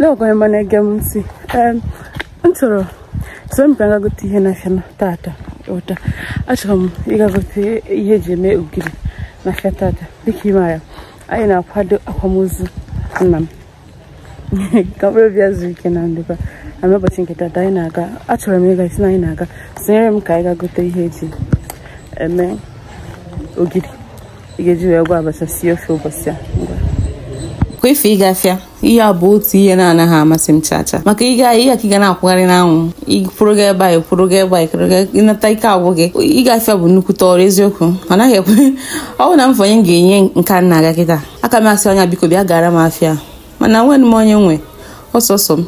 N'ọgwa ịma na-ege m ntị m chọrọ so m ka m ga-gote ihe n'afịa tata ụta. Achọrọ m ịga gote ihe eji eme ogiri n'afịa tata. Dịka ị maara, anyị na-akwado akwamozu nna m ka mkpụrụ obi ya zuru ike na ndokwa. Na ụbọchị nke tata anyị na-aga, achọrọ m ịga isi na anyị na-aga, sonyere m ka anyị ga gote ihe eji eme ogiri ị ga-eji wee gwa abacha sie ofe ụbọchị a. Ngwa Kwefe ịga afịa, ihe a bụ otu ihe na-anaghị amasị m chacha, maka ịga ihe ka ị ga na-akwụgharị n'anwụ, ịkwụrụ gị ebe a, ịkwụrụ gị ebe a, ịkwụrụ gị, ịnata ike agwụ gị. Ịga afịa bụ nnukwute ọrụ, eziokwu ọ naghị ekwe. Ọ bụ na m onye m ga-enye nke a na-aga kịta, aka m asị anya biko bịa gara m afịa, mana nwe m onye nwe ọsọsọ m,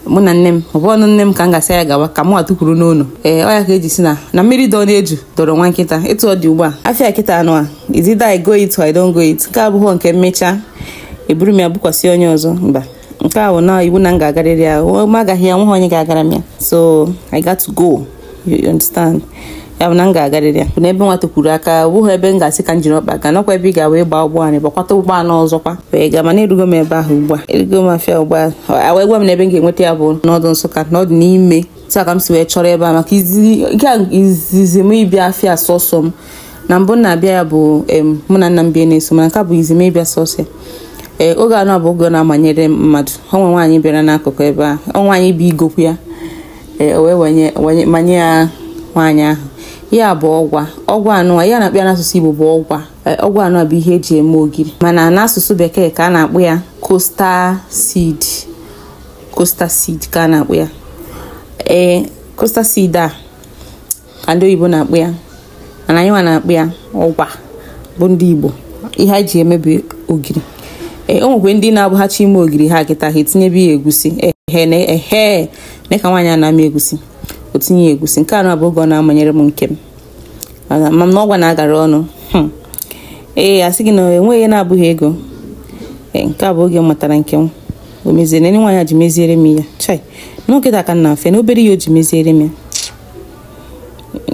mụ na nne m, ọ bụ ọnụ nne m ka m ga-asị ya gawa ka mụ atụkwuru n'ụlọ. Ee, ọ ya ka eji si na na mmiri dọ na-eju dọrọ nwa nkịta. Etu ọ dị ugbu a, afịa kịta anụ a, is either I go it or I don't go it. Nke abụghị nke mmechaa eburu m ya bukwasị onye ọzọ, mba. Nke a bụ na iwu na m ga-agarịrị ya, m agaghị ya, nweghị onye ga-agara m ya, so I got to go, you understand. Ya bụ na m ga-agarịrị ya bụ na ebe nwa tokwuru aka, ọ bụghị ebe m ga-asị ka m jiri ọkpa gaa, nọkwa ebe ị ga wee gbaa ụgbọala gbakwata ụgbọala ọzọkwa wee gaa. Mana erugo m ebe ahụ ugbu a, erugo m afịa ugbu a, wee gwa m na ebe m ga-enweta ya bụ n'ọdụ Nsụka, n'ọdụ n'ime taa ka m si wee chọrọ ebe a, maka izizi m ịbịa afịa sọsọ m. Na mbụ na-abịa ya bụ mụ na nna m bịa na-eso, mana nke a bụ izi m ịbịa sọsọ ya. Ee, oge anọ bụ oge na-amanyere mmadụ. Ọ nwe nwaanyị bịara n'akụkụ ebe a, ọ nwaanyị bụ igokwu ya, ee, o wee manye ya nwaanyị ahụ. Ya bụ ọgwa, ọgwa anụ ya na-akpọ ya n'asụsụ Igbo bụ ọgwa. Ọgwa anụ bụ ihe eji eme ogiri, mana n'asụsụ bekee ka a na-akpọ ya coastal seed. Coastal seed ka a na-akpọ ya. Ee, coastal seed a ka ndị oyibo na-akpọ ya, mana anyị nwa na-akpọ ya ọgwa bụ ndị Igbo. Ihe anyị ji eme bụ ogiri. Ee, o nwekwe ndị na-abụghachi ime ogiri ha kịta, ha etinyebe ya egusi. Ehe ehe, ne ka nwaanyị a na-ama egusi, o tinye ya egusi. Nke anọ bụ oge ọ na-amanyere m nke m, ma m na ọgwa na-agara ọnụ. Ee, asị gị na enweghị na-abụghị ego. Ee, nke a bụ oge m matara nke m. O meziere ndị nwaanyị ji meziere m ya. Chai, n'okịta ka m na-afe na obere ihe o ji meziere m ya.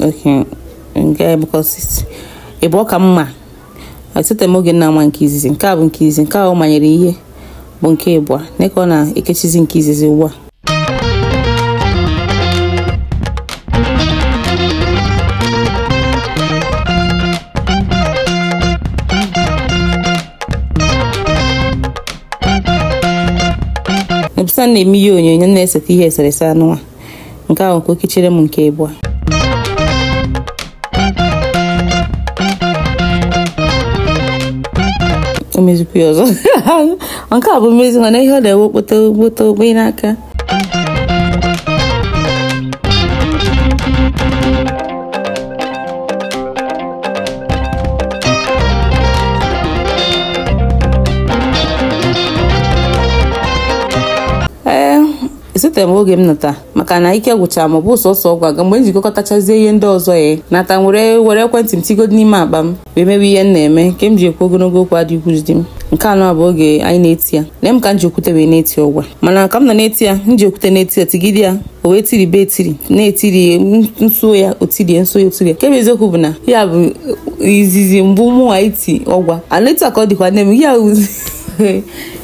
Okay, nke because ịbụ ọka mma esete m oge nna nwa nke izizi. Nke a bụ nke izizi, nke a ọ manyere ihe bụ nke ịbụa, na ka ọ na-ekechizi nke izizi ugbu a. Ebisa na-eme ihe onyonyo na-esete ihe eserese anụnwa. Nke ahụ ka o kechere m nke ịbụa. O mezikwa ya ọzọ. Nke a bụ mmezi, mana ihe ọ na-ewe kpote kpote ogbe n'aka. Ee, esete m oge m nata, maka na ike gwụchara m, ọ bụ sọsọ ọgwụ aga. Mgbe m jikọtachazie ihe ndị ọzọ ya nata, were ekwentị m tigodo n'ime akpa m wee mewe ihe m na-eme. Nke m ji ekwu ogologo okwu adịghị di m. Nke anọ bụ oge anyị na-eti ya, lee m ka m ji okwute wee na-eti ọgwa, mana ka m nọ na-eti ya, m ji okwute na-eti ya, tigide ya, o wee tiribe etiri na-etiri nsuo ya, otirie nsuo ya, otirie. Nke bụ eziokwu bụ na ya bụ izizi mbụ mụnwa iti ọgwa ana etu a ka ọ dịkwa nne m.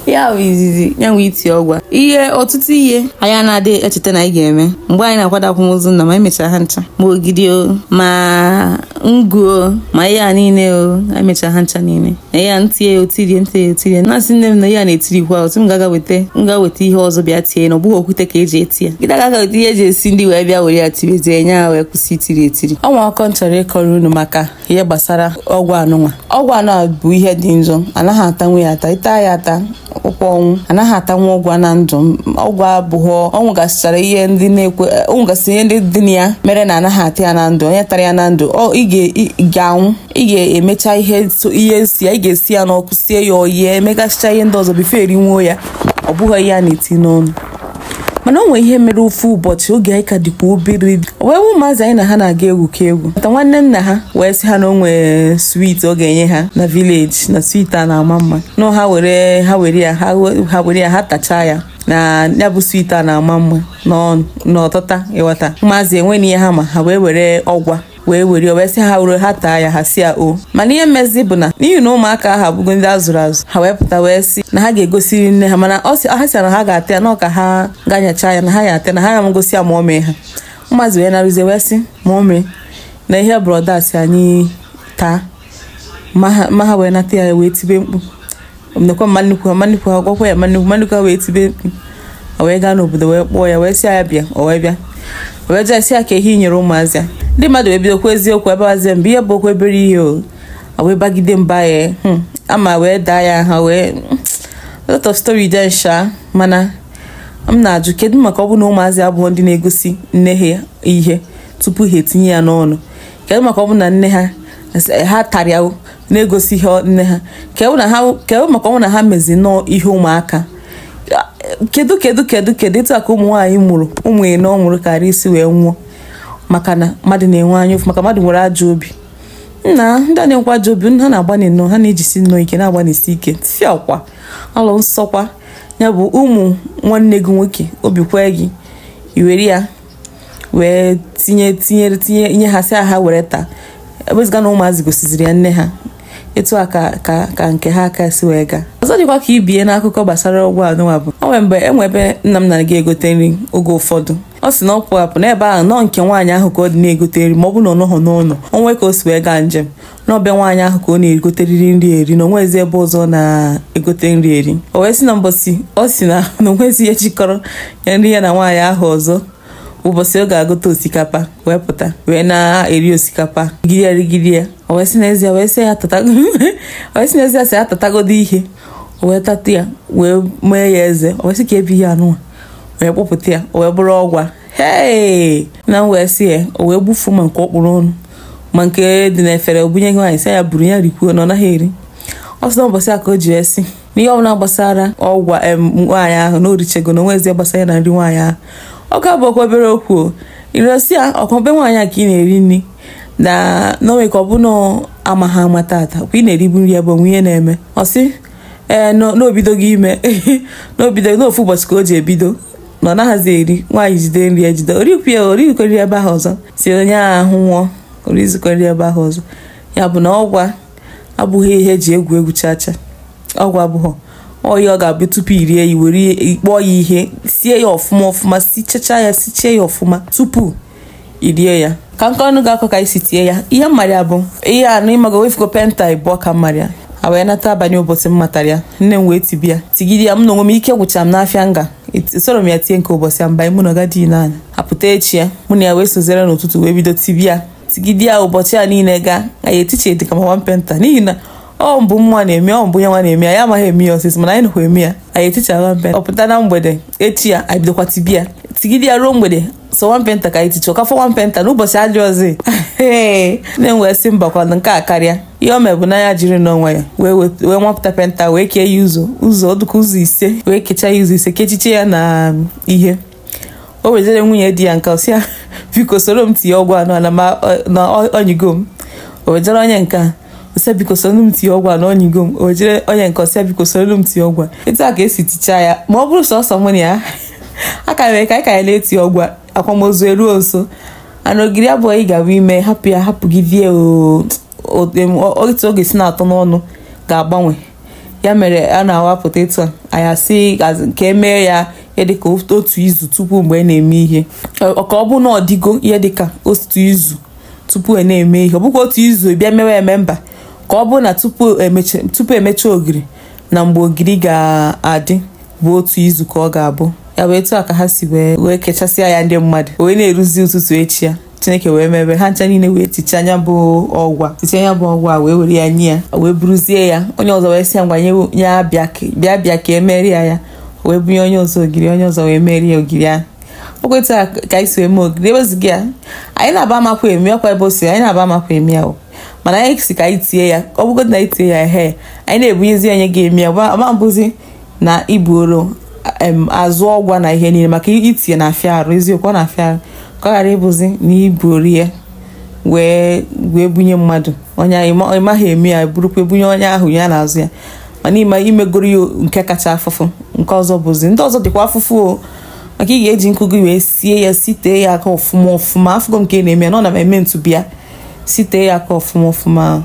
Ya bụ izizi ya nwe iti ọgwa. Ihe ọtụtụ ihe anyị na-adị echeta na anyị ga-eme mgbe anyị na-akwado akwamozu nna ma emechara ha ncha, ma ogidi o, ma ngụ o, ma ihe a niile o, emechara ha ncha niile. Na ya ntie ya otirie, ntie ya otirie, na-asị nne m na ya na-etirikwa otu m ga-aga weta, m ga-weta ihe ọzọ bịa tie, na ọ bụghị okwute ka eji eti ya. Gịta ga weta ihe eji esi ndị wee bịa were ya tirizie nye ya wee kwụsị itiri etiri. Ọ nwe ọkọ m chọrọ ịkọrọ unu maka ihe gbasara ọgwụ anụnwa. Ọgwụ anụ a bụ ihe dị njọ, anaghị atanwu ya ata, ịta ya ata ụkwụ ọnwụ. Anaghị atanwu ọgwụ na ndụ. Ọgwụ abụghọ ọnwụ gasịchara ihe ndị na-ekwe, ọnwụ gasịrị ihe ndị dị na ya mere na anaghị ata ya na ndụ. Onye tara ya na ndụ, ọ ị ga-anwụ, ị ga-emecha ihe si ya, ị ga-esi ya n'ọkụ sie ya oyi, emegasịcha ihe ndị ọzọ bifo erinwuo ya. Ọ bụghị ihe a na-eti n'ọnụ. Mana o nwere ihe mere ofu ụbọchị oge anyị ka dịkwa obere, wee ụmụazị anyị na ha na-aga egwu ka egwu. Nta nwanne nna ha wee sị ha na o nwere sweet ọ ga-enye ha na village, na sweet a na-ama mma, na ha were ya ha tachaa ya, na ya bụ sweet a na-ama mma n'ọtọta. Ịghọta, ụmụazị enweghị ihe ha ma, ha wee were ọgwa Wee were wee sị ha were ha taa ya, ha si ya o. Mana ihe mmezi bụ na n'ihi na ụmụaka ahụ abụgo ndị a zụrụ azụ, ha wee pụta wee sị na ha ga-egosiri nne ha, mana ọ sị ha sị na ha ga-ata ya, na ọ ka ha ga-anyacha ya, na ha ya ata, na ha ya ngosi ya ma o mee ha. Ụmụazị wee narụzie wee sị ma o mee na ihe brọda si anyị taa, ma ha wee nata ya wee tibe mkpu. Nekwa mma nnukwu ha, mma nnukwu ha gwakwa ya, mma nnukwu ha wee tibe mkpu. O wee gaa n'obodo wee kpọọ ya wee sị ya bịa, o wee bịa, o wee jee sị ya ka ihe nyere ụmụazị ya. Ndị mmadụ wee bidokwa eziokwu ebe azie mgbe ihe bụ okwu ebere ihe o wee bagide mba ya, ama wee daa ya ha wee a lot of story then sha. Mana m na-ajụ kedu maka ọ bụ na ụmụazị abụọ ndị na-egosi nne ha ihe tupu ha etinye ya n'ọnụ? Kedu maka ọ bụ na nne ha ha tara ya na-egosi ihe nne ha? Kedu maka ọ bụ na ha mezi nnọọ ihe ụmụaka? Kedu kedu kedu kedu etu a ka ụmụ nwaanyị mụrụ ụmụ ịnọ mụrụ karịa isi wee nwụọ maka na mmadụ na-enwe anya ụfụ, maka mmadụ nwere ajọ obi? Nna ndị a na-enwekwa ajọ obi, ha na-agbani nnọọ, ha na-ejisi nnọọ ike, na-agbanisi ike si ọkwa alụ nsọkwa. Ya bụ ụmụ nwanne gị nwoke obi kwee gị iwere ya wee tinye tinye tinye nye ha sị ha were taa, eweziga na ụmụazị gosiziri ya nne ha. Etu a ka ka ka nke ha aka si wee gaa. Ọzọ dịkwa ka ibie n'akụkọ gbasara ọgwụ anụnwa bụ o nwere mgbe enwe ebe nna m na-aga egote nri oge ụfọdụ, ọ sị na ọ pụ apụ n'ebe ahụ nọọ nke nwaanyị ahụ ka ọ dị na-egote nri, ma ọ bụ na ọ nọghọ n'ụlọ onwe ka o si wee gaa njem n'ọbịa nwaanyị ahụ ka ọ na-egoteriri nri eri, na onwezi ebe ọzọ na-egote nri eri. O wee sị na mbọsị ọ sị na onwezi ihe jikọrọ ya nri ya na nwaanyị ahụ ọzọ. Ụbọchị ọ ga-agote osikapa wee pụta wee na-eri osikapa rigide ya, o wee sị n'ezie wee sị ya tata, o wee sị n'ezie sị ya tatagodo ihe, o wee tata ya wee mee ya eze, o wee sị ka ebe ihe anụnwa wee kpọpụta ya, o wee bụrụ ọgwa. Hei na m wee sị ya, o wee gbufu ma nke ọkpụrụ ọnụ ma nke dị n'efere, o bunye nwaanyị sị ya buru ya rikwuo na ọ naghị eri. Ọ sị na ụbọchị a ka o ji wee sị n'ihe ọbụla gbasara ọgwa nwaanyị ahụ na o richego na onwezi gbasara ya na nri nwaanyị ahụ. Ọ ka bụ ọkwa obere okwu iresi ya ọkwa nwaanyị a ka ị na-eri nri na n'onwe ka ọ bụ na ama ha ama tata kwa ị na-eribu nri ebe onwe ihe na-eme. Ọ sị ee n'obidogo ime n'obido n'ofu ụbọchị ka o ji ebido na ọ naghịzi eri nwaanyị jide nri ejide orikwu ya orikwe nri ebe ahụ ọzọ, si onye ahụ nwụọ orizikwe nri ebe ahụ ọzọ. Ya bụ na ọgwa abụghị ihe eji egwu egwu chacha, ọgwụ abụghị oyi ọ ga-abụ tupu i rie ya were kpọọ ya ihe sie ya ọfụma ọfụma, sichacha ya sichie ya ọfụma tupu i rie ya. Ka nke ọnụ ga-akọ ka isi tie ya ihe mmarịa bụ ihe anụ ịmago wefugo penta ịbụọ ka mmarịa a wee nata abalị ụbọchị m matara ya, nne m wee tibi ya tigide ya, m na onwe m ike gwụchara m n'afịa nga soro m ya tie nke ụbọchị ya mba mụ na ọgadi naanị apụta echi ya mụ na ya wee sozere n'ụtụtụ wee bido tibi ya tigide ya ụbọchị ya niile gaa anyị etiche dị ka ma penta n'ihi na ọ mbụ nwa na-eme ọ mbụ ya nwa na-eme ya ya amaghị eme ya ọsịsọ mana anyị nọkwa eme ya anyị eticha one penta. Ọ pụta na mgbede echi ya anyị bidokwa tibi ya tigide ya ruo mgbede so one penta ka anyị ticha ọkafọ one penta n'ụbọchị adị ọzọ. Nne m wee sị mbakwa nke a karịa ihe o mee bụ na ya jiri n'onwe ya wee nwapụta penta wee kee ya ụzọ ụzọ dịka ụzọ ise wee kechaa ya ụzọ ise kechiche ya na ihe o wezere nwunye di ya nke ọ sị ya biko soro m tinye ọgwụ anụ ala na ọnyịgo m. O wejere onye nke a ọsịa biko soro m tinye ọgwụ a na ọnyịgo m. O wejere onye nke ọsịa biko soro m tinye ọgwụ a. Etu a ka esi tichaa ya ma ọ bụrụ sọsọ mụ na ya aka mere ka anyị ka ya na-eti ọgwụ akwamozu eruo nso ana ogiri abụọ ị ga-abụ ime hapụ ya hapụgidie otu oge si na-atọ n'ọnụ ga-agbanwe. Ya mere a na-awapụta etu a anyị asị ka emee ya ihe dịka otu izu tupu mgbe na-eme ihe, ka ọ bụ na ọ dịgo ihe dịka otu izu tupu e na-eme ihe, ọ bụkwa otu izu bịa mewe eme mba, ka ọ bụ na tupu emecha ogiri na mgbe ogiri ga-adị bụ otu izu ka ọ ga-abụ. Ya bụ etu a ka ha si wee kechasịa ya ndị mmadụ wee na-eruzi ụtụtụ echi ya Chineke wee mebe ha ncha niile wee tichaa anya bụ ọgwa tichaa anya bụ ọgwa wee were ya nye ya wee buruzie ya onye ọzọ wee sị ya ngwa nye bịa bịa ka emeri ya ya wee bunye onye ọzọ ogiri onye ọzọ wee merie ya ogiri ahụ. Okwu etu a ka anyị si wee mee ogiri eweziga ya anyị na-aba amakwa emi ọkwa ebe o si anyị na-aba amakwa emi ya o mana anyị si ka anyị tie ya ọ bụgodị na anyị tie ya ehe anyị na-ebunyezi onye ga-emi ya ọma mbụzi na ibuoro azụ ọgwa na ihe niile maka itinye na afịa arụ eziokwu ọ na-afịa arụ ka ọ ghara ịbụzi na ibuoro ya wee bunye mmadụ onye ịmaghị eme ya burukwa ebunye onye ahụ ya na-azụ ya mana imegoro ya nke kacha afụfụ nke ọzọ bụzi ndị ọzọ dịkwa afụfụ o maka ị ga-eji nkụ gị wee sie ya sitee ya aka ọfụma ọfụma afụgo nke na-eme ya na ọ na eme ntụbịa Site ya aka ọfụma ọfụma.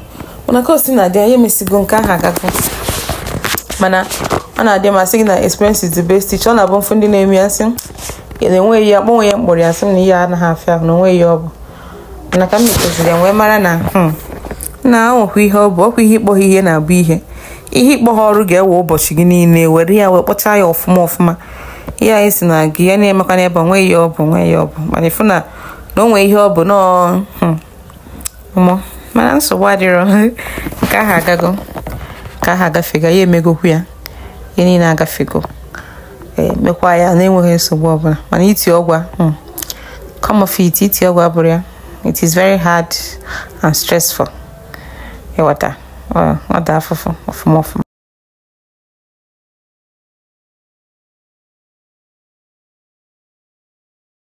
Mana ka o si na-adị, anyị emesigo nke ahụ agago. Mana ọ na-adị masị gị na experience is the best teacher. Ọ na-abụ mfu ndị na-eme ya sị na enweghị ya akpọnwe ya mkpọrọ ya, sị m na ihe anaghị afịa ahụ, na onweghị ya ọ bụ. Mana ka m mechaziri ya wee mara na na nwekwa ihe ọ bụ. Ọkwa ihe ịkpọ ha ihe na-abụ ihe ịkpọ ha ọrụ ga-ewe ụbọchị gị niile were ya wee kpọchaa ya ọfụma ọfụma. Ihe anyị si na gị ya na-emekwa n'ebe onweghị ihe ọ bụ, onweghị ihe ọ bụ, mana ịfụ na o nwee ihe ọ bụ nọọ mụ. Mana nsogbu adịrọ, nke ahụ agago, nke ahụ agafego, ya emegokwu ya, ihe niile agafego. Ee, mekwa ya na-enweghị nsogbu ọbụla. Mana iti ọgwa, come off it, iti ọgwụ abụrụ ya. It is very hard and stressful. Ịghọta, ọ dị afụfụ ọfụma ọfụma.